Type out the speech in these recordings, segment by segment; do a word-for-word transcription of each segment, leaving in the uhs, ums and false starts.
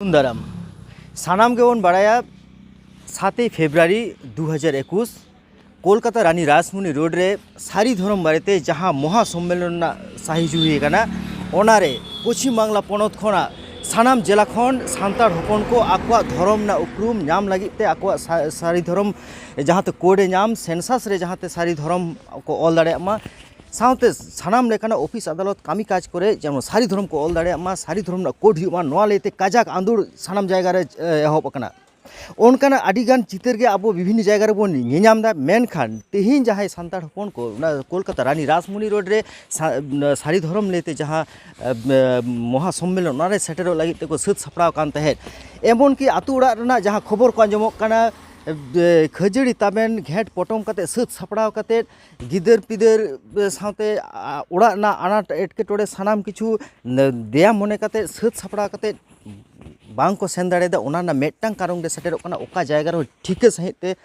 ᱫᱟᱨᱟᱢ᱾ ᱥᱟᱱᱟᱢ ᱜᱮᱵᱚᱱ ᱵᱟᱲᱟᱭᱟ, ᱥᱟᱛᱮᱭ ᱯᱷᱮᱵᱽᱨᱩᱣᱟᱨᱤ ᱫᱩ ᱦᱟᱡᱟᱨ ᱮᱠᱩᱥ, ᱠᱳᱞᱠᱟᱛᱟ ᱨᱟᱱᱤ ᱨᱟᱥᱢᱩᱱᱤ ᱨᱳᱰ ᱨᱮ ᱥᱟᱹᱨᱤ ᱫᱷᱚᱨᱚᱢ ᱵᱟᱨᱮᱛᱮ ᱡᱟᱦᱟᱸ ᱢᱚᱦᱟ ᱥᱚᱢᱢᱮᱞᱚᱱ ᱨᱮᱱᱟᱜ ᱥᱟᱹᱦᱤ ᱡᱩᱦᱤ ᱠᱟᱱᱟ, ᱚᱱᱟᱨᱮ ᱯᱚᱪᱷᱤᱢ ᱵᱟᱝᱞᱟ ᱯᱚᱱᱚᱛ ᱠᱷᱚᱱᱟᱜ ᱥᱟᱱᱟᱢ ᱡᱮᱞᱟ ᱠᱷᱚᱱ ᱥᱟᱱᱛᱟᱲ ᱦᱚᱯᱚᱱ ᱠᱚ ᱟᱠᱚᱣᱟᱜ ᱫᱷᱚᱨᱚᱢ ᱨᱮᱱᱟᱜ ᱩᱯᱨᱩᱢ ᱧᱟᱢ ᱞᱟᱹᱜᱤᱫ ᱛᱮ, ᱟᱠᱚᱣᱟᱜ ᱥᱟ-, ᱥᱟᱹᱨᱤ ᱫᱷᱚᱨᱚᱢ, ᱡᱟᱦᱟᱸᱛᱮ ᱠᱳᱰ ᱮ ᱧᱟᱢ, ᱥᱮᱱᱥᱟᱥ ᱨᱮ ᱡᱟᱦᱟᱸᱛᱮ ᱥᱟᱹᱨᱤ ᱫᱷᱚᱨᱚᱢ ᱠᱚ ᱚᱞ ᱫᱟᱲᱮᱭᱟᱜ ᱢᱟ, ᱥᱟᱶᱛᱮ ᱥᱟᱱᱟᱢ ᱞᱮᱠᱟᱱᱟᱜ ᱚᱯᱷᱤᱥ ᱟᱫᱟᱞᱚᱛ ᱠᱟᱹᱢᱤ ᱠᱟᱡᱽ ᱠᱚᱨᱮ ᱡᱮᱢᱚᱱ ᱥᱟᱹᱨᱤ ᱫᱷᱚᱨᱚᱢ ᱠᱚ ᱚᱞ ᱫᱟᱲᱮᱭᱟᱜ ᱢᱟ, ᱥᱟᱹᱨᱤ ᱫᱷᱚᱨᱚᱢ ᱨᱮᱱᱟᱜ ᱠᱳᱰ ᱦᱩᱭᱩᱜ ᱢᱟ, ᱱᱚᱣᱟ ᱞᱟᱹᱭᱛᱮ ᱠᱟᱡᱟᱠ ᱟᱸᱫᱳᱲ ᱥᱟᱱᱟᱢ ᱡᱟᱭᱜᱟ ᱨᱮ, ᱮ, ᱮᱦᱚᱵ ᱟᱠᱟᱱᱟ᱾ ᱚᱱᱠᱟᱱᱟᱜ ᱟᱹᱰᱤᱜᱟᱱ ᱪᱤᱛᱟᱹᱨ ᱜᱮ ᱟᱵᱚ ᱵᱤᱵᱷᱤᱱᱱᱚ ᱡᱟᱭᱜᱟ ᱨᱮᱵᱚᱱ ᱧᱮᱧᱟᱢ ᱮᱫᱟ, ᱢᱮᱱᱠᱷᱟᱱ ᱛᱮᱦᱮᱧ ᱡᱟᱦᱟᱸᱭ ᱥᱟᱱᱛᱟᱲ ᱦᱚᱯᱚᱱ ᱠᱚ ᱚᱱᱟ ᱠᱳᱞᱠᱟᱛᱟ ᱨᱟᱱᱤ ᱨᱟᱥᱢᱩᱱᱤ ᱨᱳᱰ ᱨᱮ ᱥᱟ-, ᱥᱟᱹᱨᱤ ᱫᱷᱚᱨᱚᱢ ᱞᱟᱹᱭᱛᱮ ᱡᱟᱦᱟᱸ, ᱮ, ᱢᱚᱦᱟ ᱥᱚᱢᱢᱮᱞᱚᱱ, ᱚᱱᱟᱨᱮ ᱥᱮᱴᱮᱨᱚᱜ ᱞᱟᱹᱜᱤᱫ ᱛᱮᱠᱚ ᱥᱟᱹᱛ ᱥᱟᱯᱲᱟᱣ ᱟᱠᱟᱱ ᱛᱟᱦᱮᱸᱫ, ᱮᱢᱚᱱᱠᱤ ᱟᱹᱛᱩ ᱚᱲᱟᱜ ᱨᱮᱱᱟᱜ ᱡᱟᱦᱟᱸ ᱠᱷᱚᱵᱚᱨ ᱠᱚ ᱟᱸᱡᱚᱢᱚᱜ ᱠᱟᱱᱟ, ᱮ, ᱠᱷᱟᱹᱡᱟᱹᱲᱤ ᱛᱟᱵᱮᱱ ᱜᱷᱮᱸᱴ ᱯᱚᱴᱚᱢ ᱠᱟᱛᱮ ᱥᱟᱹᱛ ᱥᱟᱯᱲᱟᱣ ᱠᱟᱛᱮ ᱜᱤᱫᱟᱹᱨ ᱯᱤᱫᱟᱹᱨ, ᱮ, ᱥᱟᱶᱛᱮ, ᱟ, ᱚᱲᱟᱜ ᱨᱮᱱᱟᱜ ᱟᱱᱟᱴ ᱮᱴᱠᱮᱴᱚᱬᱮ ᱥᱟᱱᱟᱢ ᱠᱤᱪᱷᱩ ᱫᱮᱭᱟ ᱢᱚᱱᱮ ᱠᱟᱛᱮ ᱥᱟᱹᱛ ᱥᱟᱯᱲᱟᱣ ᱠᱟᱛᱮ ᱵᱟᱝ ᱠᱚ ᱥᱮᱱ ᱫᱟᱲᱮᱭᱟᱫᱟ᱾ ᱚᱱᱟ ᱨᱮᱱᱟᱜ ᱢᱤᱫᱴᱟᱝ ᱠᱟᱨᱚᱱ ᱜᱮ ᱥᱮᱴᱮᱨᱚᱜ ᱠᱟᱱᱟ, ᱚᱠᱟ ᱡᱟᱭᱜᱟ ᱨᱮᱦᱚᱸ ᱴᱷᱤᱠᱟᱹ ᱥᱟᱺᱦᱤᱡ ᱛᱮ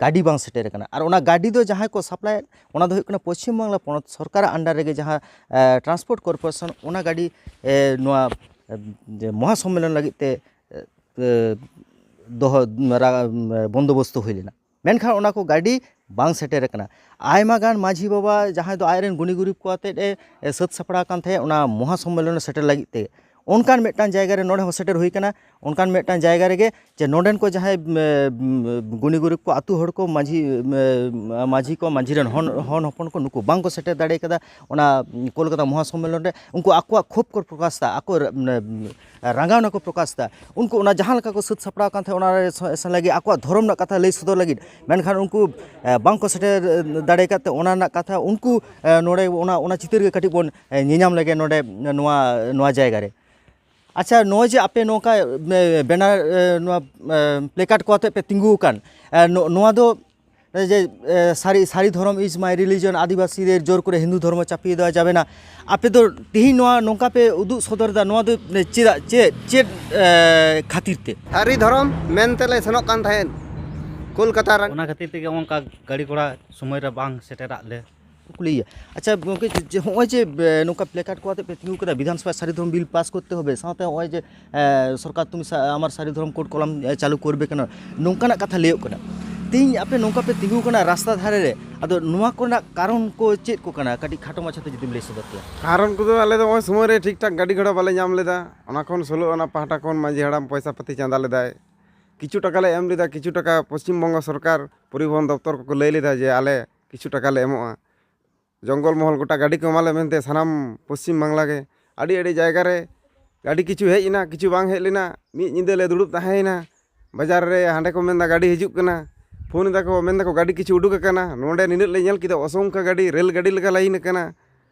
ᱜᱟᱹᱰᱤ ᱵᱟᱝ ᱥᱮᱴᱮᱨ ᱟᱠᱟᱱᱟ᱾ ᱟᱨ ᱚᱱᱟ ᱜᱟᱹᱰᱤ ᱫᱚ ᱡᱟᱦᱟᱸᱭ ᱠᱚ ᱥᱟᱯᱞᱟᱭᱮᱫ, ᱚᱱᱟ ᱫᱚ ᱦᱩᱭᱩᱜ ᱠᱟᱱᱟ ᱯᱚᱪᱷᱤᱢ ᱵᱟᱝᱞᱟ ᱯᱚᱱᱚᱛ ᱥᱚᱨᱠᱟᱨᱟᱜ under ᱨᱮᱜᱮ ᱡᱟᱦᱟᱸ, ᱮ, ᱴᱨᱟᱱᱥᱯᱳᱨᱴ ᱠᱚᱨᱯᱳᱨᱮᱥᱚᱱ, ᱚᱱᱟ ᱜᱟᱹᱰᱤ, ᱮ, ᱱᱚᱣᱟ, ᱮ, ᱡᱮ ᱢᱚᱦᱟ ᱥᱚᱢᱢᱮᱞᱚᱱ ᱞᱟᱹᱜᱤᱫ ᱛᱮ, ᱮ, ᱮ, ᱫᱚᱦᱚ, ᱨᱟ-, ᱵᱚᱱᱫᱳᱵᱚᱥᱛᱚ ᱦᱩᱭ ᱞᱮᱱᱟ᱾ ᱢᱮᱱᱠᱷᱟᱱ ᱚᱱᱟ ᱠᱚ ᱜᱟᱹᱰᱤ ᱵᱟᱝ ᱥᱮᱴᱮᱨ ᱟᱠᱟᱱᱟ᱾ ᱟᱭᱢᱟ ᱜᱟᱱ ᱢᱟᱹᱡᱷᱤ ᱵᱟᱵᱟ, ᱡᱟᱦᱟᱸᱭ ᱫᱚ ᱟᱡᱨᱮᱱ ᱜᱩᱱᱤ ᱜᱩᱨᱤᱵ ᱠᱚ ᱟᱛᱮᱫ ᱮ, ᱮ, ᱥᱟᱹᱛ ᱥᱟᱯᱲᱟᱣ ᱟᱠᱟᱱ ᱛᱟᱦᱮᱸᱫ ᱚᱱᱟ ᱢᱚᱦᱟ ᱥᱚᱢᱢᱮᱞᱚᱱ ᱨᱮ ᱥᱮᱴᱮᱨ ᱞᱟᱹᱜᱤᱫ ᱛᱮ, ᱚᱱᱠᱟᱱ ᱢᱤᱫᱴᱟᱝ ᱡᱟᱭᱜᱟ ᱨᱮ ᱱᱚᱰᱮ ᱦᱚᱸ ᱥᱮᱴᱮᱨ ᱦᱩᱭ ᱟᱠᱟᱱᱟ᱾ ᱚᱱᱠᱟᱱ ᱢᱤᱫᱴᱟᱝ ᱡᱟᱭᱜᱟ ᱨᱮᱜᱮ ᱡᱮ ᱱᱚᱰᱮᱱ ᱠᱚ ᱡᱟᱦᱟᱸᱭ, ᱮ, ᱜᱩᱱᱤ ᱜᱩᱨᱤᱵ ᱠᱚ, ᱟᱹᱛᱩ ᱦᱚᱲ ᱠᱚ, ᱢᱟᱹᱡᱷᱤ, ᱮ, ᱢᱟᱹᱡᱷᱤ ᱠᱚ, ᱢᱟᱹᱡᱷᱤ ᱨᱮᱱ ᱦᱚᱱ, ᱦᱚᱱ ᱦᱚᱯᱚᱱ ᱠᱚ, ᱱᱩᱠᱩ ᱵᱟᱝ ᱠᱚ ᱥᱮᱴᱮᱨ ᱫᱟᱲᱮ ᱠᱟᱫᱟ ᱚᱱᱟ ᱠᱳᱞᱠᱟᱛᱟ ᱢᱚᱦᱟ ᱥᱚᱢᱢᱮᱞᱚᱱ ᱨᱮ᱾ ᱩᱱᱠᱩ ᱟᱠᱚᱣᱟᱜ ᱠᱷᱳᱵᱽ ᱠᱚ ᱯᱨᱚᱠᱟᱥ ᱮᱫᱟ, ᱟᱠᱚ ᱨᱟᱸᱜᱟᱣᱱᱟ ᱠᱚ ᱯᱨᱚᱠᱟᱥ ᱮᱫᱟ᱾ ᱩᱱᱠᱩ ᱚᱱᱟ ᱡᱟᱦᱟᱸ ᱞᱮᱠᱟ ᱠᱚ ᱥᱟᱹᱛ ᱥᱟᱯᱲᱟᱣ ᱠᱟᱱ ᱛᱟᱦᱮᱸᱫ ᱚᱱᱟ ᱨᱮ ᱥᱮ-, ᱥᱮᱱ ᱞᱟᱹᱜᱤᱫ, ᱟᱠᱚᱣᱟᱜ ᱫᱷᱚᱨᱚᱢ ᱨᱮᱱᱟᱜ ᱠᱟᱛᱷᱟ ᱞᱟᱹᱭ ᱥᱚᱫᱚᱨ ᱞᱟᱹᱜᱤᱫ, ᱢᱮᱱᱠᱷᱟᱱ ᱩᱱᱠᱩ, ᱮ, ᱵᱟᱝ ᱠᱚ ᱥᱮᱴᱮᱨ ᱫᱟᱲᱮ ᱟᱠᱟᱫ ᱛᱮ ᱚᱱᱟ ᱨᱮᱱᱟᱜ ᱠᱟᱛᱷᱟ ᱩᱱᱠᱩ, ᱮ, ᱱᱚᱰᱮ ᱚᱱᱟ, ᱚᱱᱟ ᱪᱤᱛᱟᱹᱨ ᱜᱮ ᱠᱟᱹᱴᱤᱡ ᱵᱚᱱ, ᱮ, ᱧᱮᱧᱟᱢ ᱞᱮᱜᱮ ᱱᱚᱰᱮ ᱱᱚᱣᱟ, ᱱᱚᱣᱟ ᱡᱟᱭᱜᱟ ᱨᱮ᱾ ᱟᱪᱪᱷᱟ, ᱱᱚᱜᱼᱚᱭ ᱡᱮ ᱟᱯᱮ ᱱᱚᱝᱠᱟ, ᱮ, ᱵᱮᱱᱟᱨ, ᱮ, ᱱᱚᱣᱟ, ᱮ, ᱯᱞᱮᱠᱟᱨᱰ ᱠᱚ ᱟᱛᱮ ᱯᱮ ᱛᱤᱸᱜᱩ ᱟᱠᱟᱱ, ᱮ, ᱱᱚ-, ᱱᱚᱣᱟ ᱫᱚ ᱡᱮ, ᱮ, ᱥᱟᱹᱨᱤ, ᱥᱟᱹᱨᱤ ᱫᱷᱚᱨᱚᱢ is my religion, ᱟᱹᱫᱤᱵᱟᱹᱥᱤ ᱫᱮᱨ ᱡᱳᱨ ᱠᱚᱨᱮ ᱦᱤᱱᱫᱩ ᱫᱷᱚᱨᱢᱚ ᱪᱟᱯᱤᱭᱮ ᱫᱮᱣᱟ ᱡᱟᱵᱮ ᱱᱟ᱾ ᱟᱯᱮ ᱫᱚ ᱛᱤᱦᱤᱧ ᱱᱚᱣᱟ ᱱᱚᱝᱠᱟ ᱯᱮ ᱩᱫᱩᱜ ᱥᱚᱫᱚᱨ ᱮᱫᱟ, ᱱᱚᱣᱟ ᱫᱚ ᱪᱮᱫᱟᱜ, ᱪᱮᱫ, ᱪᱮᱫ, ᱮ, ᱠᱷᱟᱹᱛᱤᱨ ᱛᱮ? ᱥᱟᱹᱨᱤ ᱫᱷᱚᱨᱚᱢ ᱢᱮᱱ ᱛᱮᱞᱮ ᱥᱮᱱᱚᱜ ᱠᱟᱱ ᱛᱟᱦᱮᱸᱫ ᱠᱳᱞᱠᱟᱛᱟ ᱨᱮ᱾ ᱚᱱᱟ ᱠᱷᱟᱹᱛᱤᱨ ᱛᱮᱜᱮ ᱚᱱᱠᱟ ᱜᱟᱹᱰᱤ ᱜᱷᱚᱲᱟ ᱥᱚᱢᱚᱭ ᱨᱮ ᱵᱟᱝ ᱥᱮᱴᱮᱨᱟᱜ ᱞᱮ ᱠᱩᱞᱤᱭᱮᱭᱟ᱾ ᱟᱪᱪᱷᱟ ᱜᱚᱢᱠᱮ, ᱡᱮ ᱱᱚᱜᱼᱚᱭ ᱡᱮ ᱮ, ᱱᱚᱝᱠᱟ ᱯᱞᱮᱠᱟᱨᱰ ᱠᱚ ᱟᱛᱮ ᱯᱮ ᱛᱤᱸᱜᱩ ᱠᱟᱱᱟ, ᱵᱤᱫᱷᱟᱱ ᱥᱚᱵᱷᱟ ᱥᱟᱹᱨᱤ ᱫᱷᱚᱨᱚᱢ ᱵᱤᱞ ᱯᱟᱥ ᱠᱚᱨᱛᱮ ᱦᱚᱵᱮ, ᱥᱟᱶᱛᱮ ᱱᱚᱜᱼᱚᱭ ᱡᱮ ᱮ, ᱥᱚᱨᱠᱟᱨ ᱛᱩᱢ ᱥᱟ-, ᱟᱢᱟᱨ ᱥᱟᱹᱨᱤ ᱫᱷᱚᱨᱚᱢ ᱠᱳᱰ ᱠᱚᱞᱚᱢ ᱮ, ᱪᱟᱹᱞᱩ ᱠᱚᱨᱵᱮ ᱠᱟᱱᱟ, ᱱᱚᱝᱠᱟᱱᱟᱜ ᱠᱟᱛᱷᱟ ᱞᱟᱹᱭᱚᱜ ᱠᱟᱱᱟ᱾ ᱛᱮᱦᱮᱧ ᱟᱯᱮ ᱱᱚᱝᱠᱟ ᱯᱮ ᱛᱤᱸᱜᱩ ᱠᱟᱱᱟ ᱨᱟᱥᱛᱟ ᱫᱷᱟᱨᱮ ᱨᱮ, ᱟᱫᱚ ᱱᱚᱣᱟ ᱠᱚᱨᱮᱱᱟᱜ ᱠᱟᱨᱚᱱ ᱠᱚ ᱪᱮᱫ ᱠᱚ ᱠᱟᱱᱟ? ᱠᱟᱹᱴᱤᱡ ᱠᱷᱟᱴᱚ ᱢᱟᱪᱷᱟᱛᱮ ᱡᱩᱫᱤᱢ ᱞᱟᱹᱭ ᱥᱚᱫᱚᱨ ᱠᱮᱭᱟ᱾ ᱠᱟᱨᱚᱱ ᱠᱚᱫᱚ ᱟᱞᱮ ᱫᱚ ᱱᱚᱜᱼᱚᱭ ᱥᱚᱢᱚᱭ ᱨᱮ ᱴᱷᱤᱠ ᱴᱷᱟᱠ ᱜᱟᱹᱰᱤ ᱜᱷᱚᱲᱟ ᱵᱟᱞᱮ ᱧᱟᱢ ᱞᱮᱫᱟ᱾ ᱚᱱᱟ ᱠᱷᱚᱱ ᱥᱳᱞᱳ ᱟᱱᱟ ᱯᱟᱦᱴᱟ ᱠᱷᱚᱱ ᱢᱟᱹᱡᱷᱤ ᱦᱟᱲᱟᱢ ᱯᱚᱭᱥᱟ ᱯᱟᱹᱛᱤ ᱪᱟᱸᱫᱟ ᱞᱮᱫᱟᱭ, ᱠᱤᱪᱷᱩ ᱴᱟᱠᱟ ᱞᱮ ᱮᱢ ᱞᱮᱫᱟ, ᱠᱤᱪᱷᱩ ᱴᱟᱠᱟ ᱯᱚᱥᱪᱤᱢ ᱵᱚᱝᱜᱚ ᱥᱚᱨᱠᱟᱨ ᱯᱚᱨᱤᱵᱚᱦᱚᱱ ᱫᱚᱯᱛᱚᱨ ᱠᱚᱠᱚ ᱞᱟᱹᱭ ᱞᱮᱫᱟ ᱡᱮ ᱟᱞᱮ ᱠᱤᱪᱷᱩ ᱴᱟᱠᱟ ᱞᱮ ᱮᱢᱚᱜᱼᱟ᱾ ᱡᱚᱝᱜᱚᱞ ᱢᱚᱦᱚᱞ ᱜᱚᱴᱟ ᱜᱟᱹᱰᱤ ᱠᱚ ᱮᱢᱟᱞᱮ ᱢᱮᱱᱛᱮ ᱥᱟᱱᱟᱢ ᱯᱚᱥᱪᱤᱢ ᱵᱟᱝᱞᱟ ᱜᱮ ᱟᱹᱰᱤ ᱟᱹᱰᱤ ᱡᱟᱭᱜᱟ ᱨᱮ ᱜᱟᱹᱰᱤ ᱠᱤᱪᱷᱩ ᱦᱮᱡ ᱮᱱᱟ, ᱠᱤᱪᱷᱩ ᱵᱟᱝ ᱦᱮᱡ ᱞᱮᱱᱟ᱾ ᱢᱤᱫ ᱧᱤᱫᱟᱹ ᱞᱮ ᱫᱩᱲᱩᱵ ᱛᱟᱦᱮᱸᱭᱮᱱᱟ᱾ ᱵᱟᱡᱟᱨ ᱨᱮ ᱦᱟᱸᱰᱮ ᱠᱚ ᱢᱮᱱᱫᱟ ᱜᱟᱹᱰᱤ ᱦᱤᱡᱩᱜ ᱠᱟᱱᱟ, ᱯᱷᱳᱱ ᱮᱫᱟ ᱠᱚ, ᱢᱮᱱᱫᱟ ᱠᱚ ᱜᱟᱹᱰᱤ ᱠᱤᱪᱷᱩ ᱩᱰᱩᱠ ᱟᱠᱟᱱᱟ᱾ ᱱᱚᱰᱮ ᱱᱤᱱᱟᱹᱜ ᱞᱮ ᱧᱮᱞ ᱠᱮᱫᱟ, ᱚᱥᱚᱝᱠᱷᱟ ᱜᱟᱹᱰᱤ, ᱨᱮᱹᱞ ᱜᱟᱹᱰᱤ ᱞᱮᱠᱟ ᱞᱟᱭᱤᱱ ᱟᱠᱟᱱᱟ᱾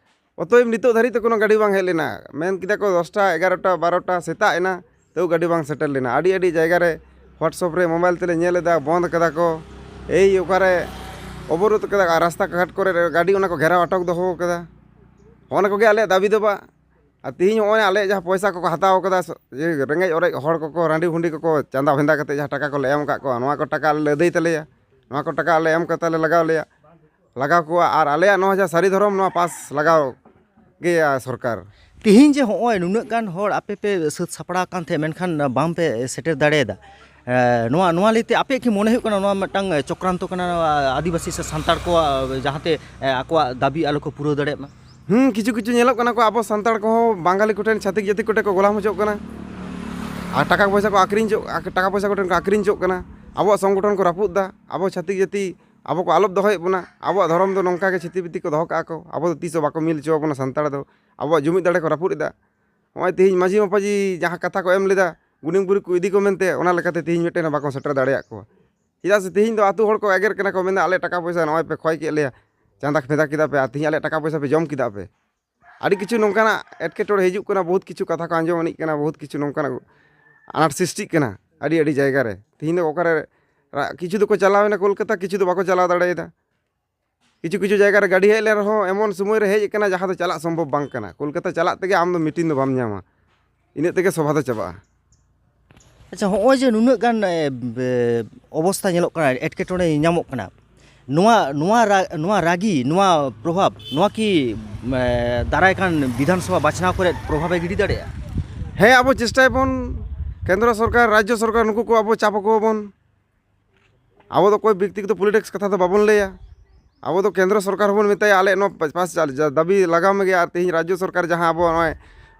ᱚᱛᱚᱭᱮᱵ ᱱᱤᱛᱚᱜ ᱫᱷᱟᱹᱨᱤᱡ ᱛᱮ ᱠᱳᱱᱳ ᱜᱟᱹᱰᱤ ᱵᱟᱝ ᱦᱮᱡ ᱞᱮᱱᱟ᱾ ᱢᱮᱱ ᱠᱮᱫᱟ ᱠᱚ ᱫᱚᱥᱴᱟ, ᱮᱜᱟᱨᱚᱴᱟ, ᱵᱟᱨᱚᱴᱟ ᱥᱮᱛᱟᱜ ᱮᱱᱟ, ᱛᱟᱹᱣ ᱜᱟᱹᱰᱤ ᱵᱟᱝ ᱥᱮᱴᱮᱨ ᱞᱮᱱᱟ᱾ ᱟᱹᱰᱤ ᱟᱹᱰᱤ ᱡᱟᱭᱜᱟ ᱨᱮ WhatsApp ᱨᱮ, ᱢᱳᱵᱟᱭᱤᱞ ᱛᱮᱞᱮ ᱧᱮᱞ ᱮᱫᱟ, ᱵᱚᱱᱫ ᱠᱟᱫᱟ ᱠᱚ, ᱮᱭ ᱚᱠᱟᱨᱮ ᱚᱵᱚᱨᱳᱫᱷ ᱠᱟᱫᱟ ᱠᱚ, ᱨᱟᱥᱛᱟ ᱜᱷᱟᱴ ᱠᱚᱨᱮ ᱜᱟᱹᱰᱤ ᱚᱱᱟ ᱠᱚ ᱜᱷᱮᱨᱟᱣ ᱟᱴᱚᱠ ᱫᱚᱦᱚ ᱠᱟᱫᱟ᱾ ᱦᱚᱸᱜᱼᱚ ᱱᱟ ᱠᱚᱜᱮ ᱟᱞᱮᱭᱟᱜ ᱫᱟᱹᱵᱤ ᱫᱚ ᱵᱟ᱾ ᱟᱨ ᱛᱤᱦᱤᱧ ᱦᱚᱸᱜᱼᱚᱭ ᱟᱞᱮᱭᱟᱜ ᱡᱟᱦᱟᱸ ᱯᱚᱭᱥᱟ ᱠᱚᱠᱚ ᱦᱟᱛᱟᱣ ᱠᱟᱫᱟ, ᱥ-, ᱡᱮ ᱨᱮᱸᱜᱮᱡ ᱚᱨᱮᱡ ᱦᱚᱲ ᱠᱚᱠᱚ, ᱨᱟᱺᱰᱤ ᱵᱷᱩᱸᱰᱤ ᱠᱚᱠᱚ ᱪᱟᱸᱫᱟ ᱵᱷᱮᱸᱫᱟ ᱠᱟᱛᱮ ᱡᱟᱦᱟᱸ ᱴᱟᱠᱟ ᱠᱚᱞᱮ ᱮᱢ ᱟᱠᱟᱫ ᱠᱚᱣᱟ, ᱱᱚᱣᱟ ᱠᱚ ᱴᱟᱠᱟ ᱟᱞᱮ ᱞᱮ ᱟᱹᱫᱟᱹᱭ ᱛᱟᱞᱮᱭᱟ, ᱱᱚᱣᱟ ᱠᱚ ᱴᱟᱠᱟ ᱟᱞᱮ ᱮᱢ ᱠᱟᱛᱮ ᱞᱮ ᱞᱟᱜᱟᱣ ᱞᱮᱭᱟ, ᱞᱟᱜᱟᱣ ᱠᱚᱣᱟ᱾ ᱟᱨ ᱟᱞᱮᱭᱟᱜ ᱱᱚᱣᱟ ᱡᱟᱦᱟᱸ ᱥᱟᱹᱨᱤ ᱫᱷᱚᱨᱚᱢ, ᱱᱚᱣᱟ ᱯᱟᱥ ᱞᱟᱜᱟᱣ ᱜᱮᱭᱟ ᱥᱚᱨᱠᱟᱨ᱾ ᱛᱤᱦᱤᱧ ᱡᱮ ᱦᱚᱸᱜᱼᱚᱭ ᱱᱩᱱᱟᱹᱜ ᱜᱟᱱ ᱦᱚᱲ ᱟᱯᱮ ᱯᱮ ᱥᱟᱹᱛ ᱥᱟᱯᱲᱟᱣ ᱟᱠᱟᱱ ᱛᱟᱦᱮᱸᱫ, ᱢᱮᱱᱠᱷᱟᱱ ᱵᱟᱝ ᱯᱮ ᱥᱮᱴᱮᱨ ᱫᱟᱲᱮᱭᱟᱫᱟ, ᱮ, ᱱᱚᱣᱟ, ᱱᱚᱣᱟ ᱞᱟᱹᱭᱛᱮ ᱟᱯᱮᱭᱟᱜ ᱠᱤ ᱢᱚᱱᱮ ᱦᱩᱭᱩᱜ ᱠᱟᱱᱟ ᱱᱚᱣᱟ ᱢᱤᱫᱴᱟᱝ ᱪᱚᱠᱨᱟᱱᱛᱚ ᱠᱟᱱᱟ, ᱱᱚᱣᱟ ᱟᱹᱫᱤᱵᱟᱹᱥᱤ ᱥᱮ ᱥᱟᱱᱛᱟᱲ ᱠᱚᱣᱟᱜ ᱡᱟᱦᱟᱸᱛᱮ, ᱮ, ᱟᱠᱚᱣᱟᱜ ᱫᱟᱹᱵᱤ ᱟᱞᱚ ᱠᱚ ᱯᱩᱨᱟᱹᱣ ᱫᱟᱲᱮᱭᱟᱜ ᱢᱟ? ᱦᱩᱸ, ᱠᱤᱪᱷᱩ ᱠᱤᱪᱷᱩ ᱧᱮᱞᱚᱜ ᱠᱟᱱᱟ ᱠᱚ, ᱟᱵᱚ ᱥᱟᱱᱛᱟᱲ ᱠᱚᱦᱚᱸ ᱵᱟᱝᱜᱟᱞᱤ ᱠᱚᱴᱷᱮᱱ, ᱪᱷᱟᱹᱛᱤᱠ ᱡᱟᱹᱛᱤ ᱠᱚᱴᱷᱮᱱ ᱠᱚ ᱜᱚᱞᱟᱢ ᱦᱚᱪᱚᱜ ᱠᱟᱱᱟ᱾ ᱟᱨ ᱴᱟᱠᱟ ᱯᱚᱭᱥᱟ ᱠᱚ ᱟᱠᱷᱨᱤᱧ ᱦᱚᱪᱚᱜ, ᱟᱠ-, ᱴᱟᱠᱟ ᱯᱚᱭᱥᱟ ᱠᱚᱴᱷᱮᱱ ᱠᱚ ᱟᱠᱷᱨᱤᱧ ᱦᱚᱪᱚᱜ ᱠᱟᱱᱟ᱾ ᱟᱵᱚᱣᱟᱜ ᱥᱚᱝᱜᱚᱴᱷᱚᱱ ᱠᱚ ᱨᱟᱹᱯᱩᱫ ᱫᱟ᱾ ᱟᱵᱚ ᱪᱷᱟᱹᱛᱤᱠ ᱡᱟᱹᱛᱤ, ᱟᱵᱚ ᱠᱚ ᱟᱞᱚᱯ ᱫᱚᱦᱚᱭᱮᱫ ᱵᱚᱱᱟ᱾ ᱟᱵᱚᱣᱟᱜ ᱫᱷᱚᱨᱚᱢ ᱫᱚ ᱱᱚᱝᱠᱟ ᱜᱮ ᱪᱷᱤᱛᱤ ᱵᱤᱛᱤ ᱠᱚ ᱫᱚᱦᱚ ᱠᱟᱜᱼᱟ ᱠᱚ᱾ ᱟᱵᱚ ᱫᱚ ᱛᱤᱥ ᱦᱚᱸ ᱵᱟᱠᱚ ᱢᱤᱞ ᱦᱚᱪᱚ ᱟᱵᱚᱱᱟ ᱥᱟᱱᱛᱟᱲ ᱫᱚ᱾ ᱟᱵᱚᱣᱟᱜ ᱡᱩᱢᱤᱫ ᱫᱟᱲᱮ ᱠᱚ ᱨᱟᱹᱯᱩᱫ ᱮᱫᱟ᱾ ᱱᱚᱜᱼᱚᱭ ᱛᱮᱦᱮᱧ ᱢᱟᱹᱡᱷᱤ ᱢᱟᱯᱟᱡᱷᱤ ᱡᱟᱦᱟᱸ ᱠᱟᱛᱷᱟ ᱠᱚ ᱮᱢ ᱞᱮᱫᱟ, ᱜᱩᱱᱤᱢ ᱜᱩᱨᱤ ᱠᱚ ᱤᱫᱤ ᱠᱚ ᱢᱮᱱᱛᱮ, ᱚᱱᱟ ᱞᱮᱠᱟᱛᱮ ᱛᱮᱦᱮᱧ ᱢᱤᱫᱴᱮᱱ ᱦᱚᱸ ᱵᱟᱠᱚ ᱥᱮᱴᱮᱨ ᱫᱟᱲᱮᱭᱟᱜ ᱠᱚᱣᱟ᱾ ᱪᱮᱫᱟᱜ ᱥᱮ ᱛᱮᱦᱮᱧ ᱫᱚ ᱟᱹᱛᱩ ᱦᱚᱲ ᱠᱚ ᱮᱜᱮᱨ ᱠᱟᱱᱟ ᱠᱚ, ᱢᱮᱱᱫᱟ, "ᱟᱞᱮ ᱴᱟᱠᱟ ᱯᱚᱭᱥᱟ ᱱᱚᱜᱼᱚᱭ ᱯᱮ ᱠᱷᱚᱭ ᱠᱮᱫ ᱞᱮᱭᱟ, ᱪᱟᱸᱫᱟ ᱯᱷᱮᱫᱟ ᱠᱮᱫᱟ ᱯᱮ, ᱟᱨ ᱛᱮᱦᱮᱧ ᱟᱞᱮ ᱴᱟᱠᱟ ᱯᱚᱭᱥᱟ ᱯᱮ ᱡᱚᱢ ᱠᱮᱫᱟ ᱯᱮ᱾" ᱟᱹᱰᱤ ᱠᱤᱪᱷᱩ ᱱᱚᱝᱠᱟᱱᱟᱜ ᱮᱴᱠᱮᱴᱚᱬᱮ ᱦᱤᱡᱩᱜ ᱠᱟᱱᱟ, ᱵᱚᱦᱩᱛ ᱠᱤᱪᱷᱩ ᱠᱟᱛᱷᱟ ᱠᱚ ᱟᱸᱡᱚᱢ ᱟᱹᱱᱤᱡ ᱠᱟᱱᱟ, ᱵᱚᱦᱩᱛ ᱠᱤᱪᱷᱩ ᱱᱚᱝᱠᱟᱱᱟᱜ ᱟᱱᱟᱴ ᱥᱨᱤᱥᱴᱤᱜ ᱠᱟᱱᱟ ᱟᱹᱰᱤ ᱟᱹᱰᱤ ᱡᱟᱭᱜᱟ ᱨᱮ᱾ ᱛᱮᱦᱮᱧ ᱫᱚ ᱚᱠᱟᱨᱮ ᱨᱟ-, ᱠᱤᱪᱷᱩ ᱫᱚᱠᱚ ᱪᱟᱞᱟᱣᱮᱱᱟ ᱠᱳᱞᱠᱟᱛᱟ, ᱠᱤᱪᱷᱩ ᱫᱚ ᱵᱟᱠᱚ ᱪᱟᱞᱟᱣ ᱫᱟᱲᱮᱭᱟᱫᱟ᱾ ᱠᱤᱪᱷᱩ ᱠᱤᱪᱷᱩ ᱡᱟᱭᱜᱟ ᱨᱮ ᱜᱟᱹᱰᱤ ᱦᱮᱡ ᱞᱮᱱ ᱨᱮᱦᱚᱸ ᱮᱢᱚᱱ ᱥᱚᱢᱚᱭ ᱨᱮ ᱦᱮᱡ ᱟᱠᱟᱱᱟ ᱡᱟᱦᱟᱸ ᱫᱚ ᱪᱟᱞᱟᱜ ᱥᱚᱢᱵᱷᱚᱵ ᱵᱟᱝ ᱠᱟᱱᱟ᱾ ᱠᱳᱞᱠᱟᱛᱟ ᱪᱟᱞᱟᱜ ᱛᱮᱜᱮ ᱟᱢ ᱫᱚ ᱢᱤᱴᱤᱝ ᱫᱚ ᱵᱟᱢ ᱧᱟᱢᱟ, ᱤᱱᱟᱹᱜ ᱛᱮᱜᱮ ᱥᱚᱵᱷᱟ ᱫᱚ ᱪᱟᱵᱟᱜᱼᱟ᱾ ᱟᱪᱪᱷᱟ, ᱦᱚᱸᱜᱼᱚᱭ ᱡᱮ ᱱᱩᱱᱟᱹᱜ ᱜᱟᱱ, ᱮ, ᱵᱮ-, ᱚᱵᱚᱥᱛᱷᱟ ᱧᱮᱞᱚᱜ ᱠᱟᱱᱟ, ᱮᱴᱠᱮᱴᱚᱬᱮ ᱧᱟᱢᱚᱜ ᱠᱟᱱᱟ, ᱱᱚᱣᱟ ᱱᱚᱣᱟ ᱨᱟ- ᱱᱚᱣᱟ ᱨᱟᱹᱜᱤ, ᱱᱚᱣᱟ ᱯᱨᱚᱵᱷᱟᱵᱽ, ᱱᱚᱣᱟ ᱠᱤ ᱮ, ᱫᱟᱨᱟᱭ ᱠᱟᱱ ᱵᱤᱫᱷᱟᱱ ᱥᱚᱵᱷᱟ ᱵᱟᱪᱷᱱᱟᱣ ᱠᱚᱨᱮ ᱯᱨᱚᱵᱷᱟᱵᱽ ᱮ ᱜᱤᱰᱤ ᱫᱟᱲᱮᱭᱟᱜᱼᱟ? ᱦᱮᱸ, ᱟᱵᱚ ᱪᱮᱥᱴᱟᱭᱟᱵᱚᱱ, ᱠᱮᱱᱫᱨᱚ ᱥᱚᱨᱠᱟᱨ, ᱨᱟᱡᱽᱡᱚ ᱥᱚᱨᱠᱟᱨ, ᱱᱩᱠᱩ ᱠᱚ ᱟᱵᱚ ᱪᱟᱯ ᱟᱠᱚᱣᱟᱵᱚᱱ᱾ ᱟᱵᱚ ᱫᱚ ᱚᱠᱚᱭ ᱵᱮᱠᱛᱤᱜᱚᱛᱚ ᱯᱚᱞᱤᱴᱤᱠᱥ ᱠᱟᱛᱷᱟ ᱫᱚ ᱵᱟᱵᱚᱱ ᱞᱟᱹᱭᱟ᱾ ᱟᱵᱚ ᱫᱚ ᱠᱮᱱᱫᱨᱚ ᱥᱚᱨᱠᱟᱨ ᱦᱚᱸᱵᱚᱱ ᱢᱮᱛᱟᱭᱟ, ᱟᱞᱮ ᱱᱚᱣᱟ ᱯᱟᱥ ᱫᱟᱵᱤ ᱞᱟᱜᱟᱣ ᱢᱮᱜᱮ, ᱟᱨ ᱛᱮᱦᱮᱧ ᱨᱟᱡᱽᱡᱚ ᱥᱚᱨᱠᱟᱨ ᱡᱟᱦᱟᱸ ᱟᱵᱚ ᱱᱚᱜᱼᱚᱭ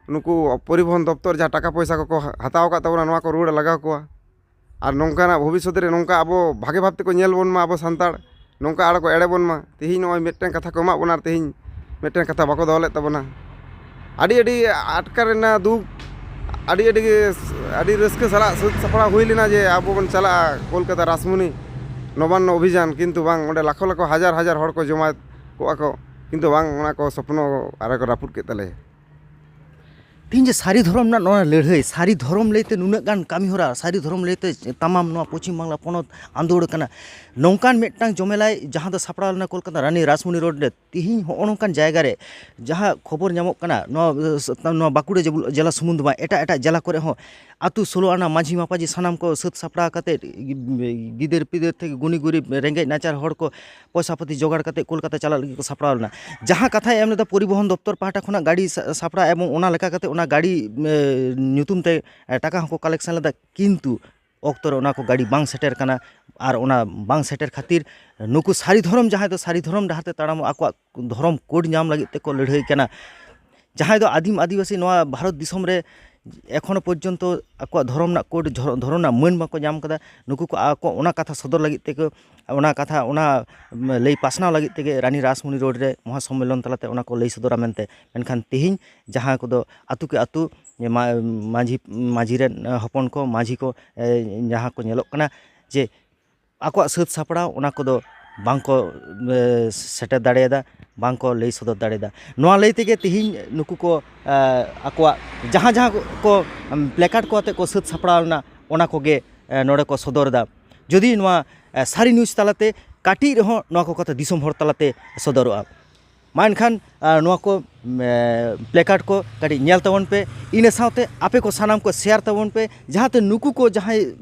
ᱱᱩᱠᱩ ᱯᱚᱨᱤᱵᱚᱦᱚᱱ ᱫᱚᱯᱛᱚᱨ ᱡᱟᱦᱟᱸ ᱴᱟᱠᱟ ᱯᱚᱭᱥᱟ ᱠᱚᱠᱚ ᱦᱟᱛᱟᱣ ᱟᱠᱟᱫ ᱛᱟᱵᱚᱱᱟ, ᱱᱚᱣᱟ ᱠᱚ ᱨᱩᱣᱟᱹᱲ ᱞᱟᱜᱟᱣ ᱠᱚᱣᱟ᱾ ᱟᱨ ᱱᱚᱝᱠᱟᱱᱟᱜ ᱵᱷᱚᱵᱤᱥᱥᱚᱛ ᱨᱮ ᱱᱚᱝᱠᱟ ᱟᱵᱚ ᱵᱷᱟᱜᱮ ᱵᱷᱟᱵ ᱛᱮᱠᱚ ᱧᱮᱞ ᱵᱚᱱ ᱢᱟ ᱟᱵᱚ ᱥᱟᱱᱛᱟᱲ, ᱱᱚᱝᱠᱟ ᱟᱨ ᱠᱚ ᱮᱲᱮ ᱵᱚᱱ ᱢᱟ᱾ ᱛᱮᱦᱮᱧ ᱱᱚᱜᱼᱚᱭ ᱢᱤᱫᱴᱮᱱ ᱠᱟᱛᱷᱟ ᱠᱚ ᱮᱢᱟᱜ ᱵᱚᱱᱟ ᱟᱨ ᱛᱮᱦᱮᱧ ᱢᱤᱫᱴᱮᱱ ᱠᱟᱛᱷᱟ ᱵᱟᱠᱚ ᱫᱚᱦᱚ ᱞᱮᱫ ᱛᱟᱵᱚᱱᱟ᱾ ᱟᱹᱰᱤ ᱟᱹᱰᱤ ᱟᱴᱠᱟᱨ ᱨᱮᱱᱟᱜ ᱫᱩᱠ, ᱟᱹᱰᱤ ᱟᱹᱰᱤ ᱜᱮ, ᱟᱹᱰᱤ ᱨᱟᱹᱥᱠᱟᱹ ᱥᱟᱞᱟᱜ ᱥᱟᱹᱛ ᱥᱟᱯᱲᱟᱣ ᱦᱩᱭ ᱞᱮᱱᱟ ᱡᱮ ᱟᱵᱚ ᱵᱚᱱ ᱪᱟᱞᱟᱜᱼᱟ ᱠᱳᱞᱠᱟᱛᱟ ᱨᱟᱥᱢᱩᱱᱤ ᱱᱚᱵᱟᱱᱱᱚ ᱚᱵᱷᱤᱡᱟᱱ, ᱠᱤᱱᱛᱩ ᱵᱟᱝ, ᱚᱸᱰᱮ ᱞᱟᱠᱷᱚ ᱞᱟᱠᱷᱚ ᱦᱟᱡᱟᱨ ᱦᱟᱡᱟᱨ ᱦᱚᱲ ᱠᱚ ᱡᱚᱢᱟ ᱠᱚᱜᱼᱟ ᱠᱚ, ᱠᱤᱱᱛᱩ ᱵᱟᱝ, ᱚᱱᱟ ᱠᱚ ᱥᱚᱯᱱᱚ ᱟᱨ ᱠᱚ ᱨᱟᱹᱯᱩᱫ ᱠᱮᱫ ᱛᱟᱞᱮᱭᱟ᱾ ᱛᱮᱦᱮᱧ ᱡᱮ ᱥᱟᱹᱨᱤ ᱫᱷᱚᱨᱚᱢ ᱨᱮᱱᱟᱜ ᱱᱚᱣᱟ ᱞᱟᱹᱲᱦᱟᱹᱭ, ᱥᱟᱹᱨᱤ ᱫᱷᱚᱨᱚᱢ ᱞᱟᱹᱭᱛᱮ ᱱᱩᱱᱟᱹᱜ ᱜᱟᱱ ᱠᱟᱹᱢᱤ ᱦᱚᱨᱟ, ᱥᱟᱹᱨᱤ ᱫᱷᱚᱨᱚᱢ ᱞᱟᱹᱭᱛᱮ ᱛᱟᱢᱟᱢ ᱱᱚᱣᱟ ᱯᱚᱪᱷᱤᱢ ᱵᱟᱝᱞᱟ ᱯᱚᱱᱚᱛ ᱟᱸᱫᱳᱲ ᱠᱟᱱᱟ, ᱱᱚᱝᱠᱟᱱ ᱢᱤᱫᱴᱟᱝ ᱡᱚᱢᱮᱞᱟᱭ ᱡᱟᱦᱟᱸ ᱫᱚ ᱥᱟᱯᱲᱟᱣ ᱞᱮᱱᱟ ᱠᱳᱞᱠᱟᱛᱟ ᱨᱟᱱᱤ ᱨᱟᱥᱢᱩᱱᱤ ᱨᱳᱰ ᱨᱮ, ᱛᱮᱦᱮᱧ ᱦᱚᱸᱜᱼᱚ ᱱᱚᱝᱠᱟᱱ ᱡᱟᱭᱜᱟ ᱨᱮ ᱡᱟᱦᱟᱸ ᱠᱷᱚᱵᱚᱨ ᱧᱟᱢᱚᱜ ᱠᱟᱱᱟ, ᱱᱚᱣᱟ, ᱱᱚᱣᱟ ᱵᱟᱸᱠᱩᱲᱟ ᱡᱮᱵᱩ- ᱡᱮᱞᱟ ᱥᱩᱢᱩᱝ ᱫᱚ ᱵᱟᱝ, ᱮᱴᱟᱜ ᱮᱴᱟᱜ ᱡᱮᱞᱟ ᱠᱚᱨᱮ ᱦᱚᱸ ᱟᱹᱛᱩ ᱥᱳᱞᱳ ᱟᱱᱟ ᱢᱟᱹᱡᱷᱤ ᱢᱟᱯᱟᱡᱷᱤ ᱥᱟᱱᱟᱢ ᱠᱚ ᱥᱟᱹᱛ ᱥᱟᱯᱲᱟᱣ ᱠᱟᱛᱮ, ᱜᱤᱫᱟᱹᱨ ᱯᱤᱫᱟᱹᱨ ᱛᱷᱮᱠᱮ ᱜᱩᱱᱤ ᱜᱩᱨᱤᱵ ᱨᱮᱸᱜᱮᱡ ᱱᱟᱪᱟᱨ ᱦᱚᱲ ᱠᱚ ᱯᱚᱭᱥᱟ ᱯᱟᱹᱛᱤ ᱡᱚᱜᱟᱲ ᱠᱟᱛᱮ ᱠᱳᱞᱠᱟᱛᱟ ᱪᱟᱞᱟᱜ ᱞᱟᱹᱜᱤᱫ ᱠᱚ ᱥᱟᱯᱲᱟᱣ ᱞᱮᱱᱟ᱾ ᱡᱟᱦᱟᱸ ᱠᱟᱛᱷᱟᱭ ᱮᱢ ᱞᱮᱫᱟ ᱯᱚᱨᱤᱵᱚᱦᱚᱱ ᱫᱚᱯᱛᱚᱨ ᱯᱟᱦᱴᱟ ᱠᱷᱚᱱᱟᱜ ᱜᱟᱹᱰᱤ ᱥᱟ- ᱥᱟᱯᱲᱟᱣ ᱮᱵᱚᱝ ᱚᱱᱟ ᱞᱮᱠᱟ ᱠᱟᱛᱮ ᱚᱱᱟ ᱜᱟᱹᱰᱤ, ᱮ, ᱧᱩᱛᱩᱢ ᱛᱮ, ᱮ, ᱴᱟᱠᱟ ᱦᱚᱸᱠᱚ ᱠᱟᱞᱮᱠᱥᱚᱱ ᱞᱮᱫᱟ, ᱠᱤᱱᱛᱩ ᱚᱠᱛᱚ ᱨᱮ ᱚᱱᱟ ᱠᱚ ᱜᱟᱹᱰᱤ ᱵᱟᱝ ᱥᱮᱴᱮᱨ ᱠᱟᱱᱟ᱾ ᱟᱨ ᱚᱱᱟ ᱵᱟᱝ ᱥᱮᱴᱮᱨ ᱠᱷᱟᱹᱛᱤᱨ ᱱᱩᱠᱩ ᱥᱟᱹᱨᱤ ᱫᱷᱚᱨᱚᱢ, ᱡᱟᱦᱟᱸᱭ ᱫᱚ ᱥᱟᱹᱨᱤ ᱫᱷᱚᱨᱚᱢ ᱰᱟᱦᱟᱨ ᱛᱮ ᱛᱟᱲᱟᱢᱚᱜ, ᱟᱠᱚᱣᱟᱜ ᱫᱷᱚᱨᱚᱢ ᱠᱳᱰ ᱧᱟᱢ ᱞᱟᱹᱜᱤᱫ ᱛᱮᱠᱚ ᱞᱟᱹᱲᱦᱟᱹᱭ ᱠᱟᱱᱟ᱾ ᱡᱟᱦᱟᱸᱭ ᱫᱚ ᱟᱹᱫᱤᱢ ᱟᱹᱫᱤᱵᱟᱹᱥᱤ ᱱᱚᱣᱟ ᱵᱷᱟᱨᱚᱛ ᱫᱤᱥᱚᱢ ᱨᱮ ᱮᱠᱷᱚᱱᱳ ᱯᱚᱨᱡᱚᱱᱛᱚ ᱟᱠᱚᱣᱟᱜ ᱫᱷᱚᱨᱚᱢ ᱨᱮᱱᱟᱜ ᱠᱳᱰ, ᱡᱷᱚᱨ- ᱫᱷᱚᱨᱚᱢ ᱨᱮᱱᱟᱜ ᱢᱟᱹᱱ ᱵᱟᱠᱚ ᱧᱟᱢ ᱠᱟᱫᱟ, ᱱᱩᱠᱩ ᱠᱚ ᱟᱠᱚ ᱚᱱᱟ ᱠᱟᱛᱷᱟ ᱥᱚᱫᱚᱨ ᱞᱟᱹᱜᱤᱫ ᱛᱮᱠᱚ, ᱚᱱᱟ ᱠᱟᱛᱷᱟ, ᱚᱱᱟ ᱞᱟᱹᱭ ᱯᱟᱥᱱᱟᱣ ᱞᱟᱹᱜᱤᱫ ᱛᱮᱜᱮ ᱨᱟᱱᱤ ᱨᱟᱥᱢᱩᱱᱤ ᱨᱳᱰ ᱨᱮ ᱢᱚᱦᱟ ᱥᱚᱢᱢᱮᱞᱚᱱ ᱛᱟᱞᱟᱛᱮ ᱚᱱᱟ ᱠᱚ ᱞᱟᱹᱭ ᱥᱚᱫᱚᱨᱟ ᱢᱮᱱᱛᱮ᱾ ᱢᱮᱱᱠᱷᱟᱱ ᱛᱮᱦᱮᱧ ᱡᱟᱦᱟᱸ ᱠᱚᱫᱚ ᱟᱹᱛᱩ ᱠᱮ ᱟᱹᱛᱩ ᱢᱟ- ᱢᱟᱹᱡᱷᱤ, ᱢᱟᱹᱡᱷᱤ ᱨᱮᱱ ᱦᱚᱯᱚᱱ ᱠᱚ, ᱢᱟᱹᱡᱷᱤ ᱠᱚ, ᱮ, ᱡᱟᱦᱟᱸ ᱠᱚ ᱧᱮᱞᱚᱜ ᱠᱟᱱᱟ ᱡᱮ ᱟᱠᱚᱣᱟᱜ ᱥᱟᱹᱛ ᱥᱟᱯᱲᱟᱣ ᱚᱱᱟ ᱠᱚᱫᱚ ᱵᱟᱝ ᱠᱚ, ᱮ, ᱥᱮᱴᱮᱨ ᱫᱟᱲᱮᱭᱟᱫᱟ, ᱵᱟᱝ ᱠᱚ ᱞᱟᱹᱭ ᱥᱚᱫᱚᱨ ᱫᱟᱲᱮᱭᱟᱫᱟ᱾ ᱱᱚᱣᱟ ᱞᱟᱹᱭ ᱛᱮᱜᱮ ᱛᱮᱦᱮᱧ ᱱᱩᱠᱩ ᱠᱚ, ᱮ, ᱟᱠᱚᱣᱟᱜ ᱡᱟᱦᱟᱸ ᱡᱟᱦᱟᱸ ᱠᱚ ᱯᱞᱮᱠᱟᱨᱰ ᱠᱚ ᱟᱛᱮ ᱠᱚ ᱥᱟᱹᱛ ᱥᱟᱯᱲᱟᱣ ᱞᱮᱱᱟ, ᱚᱱᱟ ᱠᱚᱜᱮ, ᱮ, ᱱᱚᱰᱮ ᱠᱚ ᱥᱚᱫᱚᱨ ᱮᱫᱟ᱾ ᱡᱩᱫᱤ ᱱᱚᱣᱟ, ᱮ, ᱥᱟᱹᱨᱤ ᱱᱤᱭᱩᱡᱽ ᱛᱟᱞᱟᱛᱮ ᱠᱟᱹᱴᱤᱡ ᱨᱮᱦᱚᱸ ᱱᱚᱣᱟ ᱠᱚ ᱠᱟᱛᱷᱟ ᱫᱤᱥᱚᱢ ᱦᱚᱲ ᱛᱟᱞᱟᱛᱮ ᱥᱚᱫᱚᱨᱚᱜᱼᱟ, ᱢᱟ ᱮᱱᱠᱷᱟᱱ, ᱟ, ᱱᱚᱣᱟ ᱠᱚ, ᱮ, ᱯᱞᱮᱠᱟᱨᱰ ᱠᱚ ᱠᱟᱹᱴᱤᱡ ᱧᱮᱞ ᱛᱟᱵᱚᱱ ᱯᱮ, ᱤᱱᱟᱹ ᱥᱟᱶᱛᱮ ᱟᱯᱮ ᱠᱚ ᱥᱟᱱᱟᱢ ᱠᱚ ᱥᱮᱭᱟᱨ ᱛᱟᱵᱚᱱ ᱯᱮ, ᱡᱟᱦᱟᱸᱛᱮ ᱱᱩᱠᱩ ᱠᱚ ᱡᱟᱦᱟᱸᱭ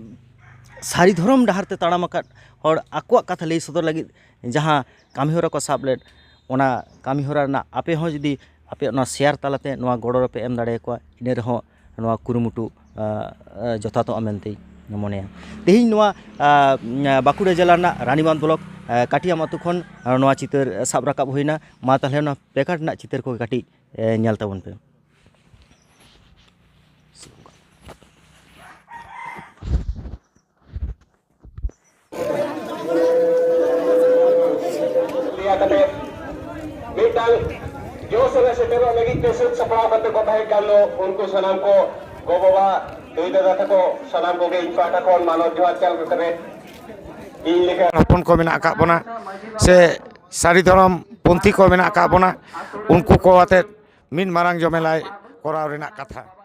ᱥᱟᱹᱨᱤ ᱫᱷᱚᱨᱚᱢ ᱰᱟᱦᱟᱨ ᱛᱮ ᱛᱟᱲᱟᱢ ᱟᱠᱟᱫ ᱦᱚᱲ ᱟᱠᱚᱣᱟᱜ ᱠᱟᱛᱷᱟ ᱞᱟᱹᱭ ᱥᱚᱫᱚᱨ ᱞᱟᱹᱜᱤᱫ ᱡᱟᱦᱟᱸ ᱠᱟᱹᱢᱤᱦᱚᱨᱟ ᱠᱚ ᱥᱟᱵ ᱞᱮᱫ, ᱚᱱᱟ ᱠᱟᱹᱢᱤᱦᱚᱨᱟ ᱨᱮᱱᱟᱜ ᱟᱯᱮ ᱦᱚᱸ ᱡᱩᱫᱤ ᱟᱯᱮᱭᱟᱜ ᱱᱚᱣᱟ ᱥᱮᱭᱟᱨ ᱛᱟᱞᱟᱛᱮ ᱱᱚᱣᱟ ᱜᱚᱲᱚ ᱨᱮᱯᱮ ᱮᱢ ᱫᱟᱲᱮᱭᱟᱠᱚᱣᱟ, ᱤᱱᱟᱹ ᱨᱮᱦᱚᱸ ᱱᱚᱣᱟ ᱠᱩᱨᱩᱢᱩᱴᱩ, ᱟ, ᱟ, ᱡᱚᱛᱷᱟᱛᱚᱜᱼᱟ ᱢᱮᱱᱛᱮᱧ ᱢᱚᱱᱮᱭᱟ᱾ ᱛᱮᱦᱮᱧ ᱱᱚᱣᱟ, ᱟ, ᱵᱟᱸᱠᱩᱲᱟ ᱡᱮᱞᱟ ᱨᱮᱱᱟᱜ ᱨᱟᱱᱤᱵᱟᱸᱫᱷ ᱵᱞᱚᱠ, ᱟ, ᱠᱟᱴᱤᱭᱟᱢ ᱟᱹᱛᱩ ᱠᱷᱚᱱ, ᱟ, ᱱᱚᱣᱟ ᱪᱤᱛᱟᱹᱨ ᱥᱟᱵ ᱨᱟᱠᱟᱵ ᱦᱩᱭᱱᱟ᱾ ᱢᱟ ᱛᱟᱦᱚᱞᱮ ᱚᱱᱟ placard ᱨᱮᱱᱟᱜ ᱪᱤᱛᱟᱹᱨ ᱠᱚ ᱠᱟᱹᱴᱤᱡ, ᱮ, ᱧᱮᱞ ᱛᱟᱵᱚᱱ ᱯᱮ᱾ ᱞᱟᱹᱭᱟ ᱠᱟᱛᱮ ᱢᱤᱫᱴᱟᱝ ᱡᱚᱥ ᱨᱮ ᱥᱮᱴᱮᱨᱚᱜ ᱞᱟᱹᱜᱤᱫ ᱛᱮ ᱥᱟᱹᱛ ᱥᱟᱯᱲᱟᱣ ᱠᱟᱛᱮ ᱠᱚ ᱛᱟᱦᱮᱸ ᱠᱟᱱ ᱫᱚ, ᱩᱱᱠᱩ ᱥᱟᱱᱟᱢ ᱠᱚ ᱜᱚ ᱵᱟᱵᱟ, ᱫᱟᱹᱭ ᱫᱟᱫᱟ ᱛᱟᱠᱚ, ᱥᱟᱱᱟᱢ ᱠᱚᱜᱮ ᱤᱧ ᱯᱟᱦᱴᱟ ᱠᱷᱚᱱ ᱢᱟᱱᱚᱛ ᱡᱚᱦᱟᱨ ᱪᱟᱞ ᱠᱟᱛᱮ ᱤᱧ ᱞᱮᱠᱟ ᱦᱚᱯᱚᱱ ᱠᱚ ᱢᱮᱱᱟᱜ ᱟᱠᱟᱫ ᱵᱚᱱᱟ, ᱥᱮ ᱥᱟᱹᱨᱤ ᱫᱷᱚᱨᱚᱢ ᱯᱚᱱᱛᱷᱤ ᱠᱚ ᱢᱮᱱᱟᱜ ᱟᱠᱟᱫ ᱵᱚᱱᱟ, ᱩᱱᱠᱩ ᱠᱚ ᱟᱛᱮᱫ ᱢᱤᱫ ᱢᱟᱨᱟᱝ ᱡᱚᱢᱮᱞᱟᱭ ᱠᱚᱨᱟᱣ ᱨᱮᱱᱟᱜ ᱠᱟᱛᱷᱟ᱾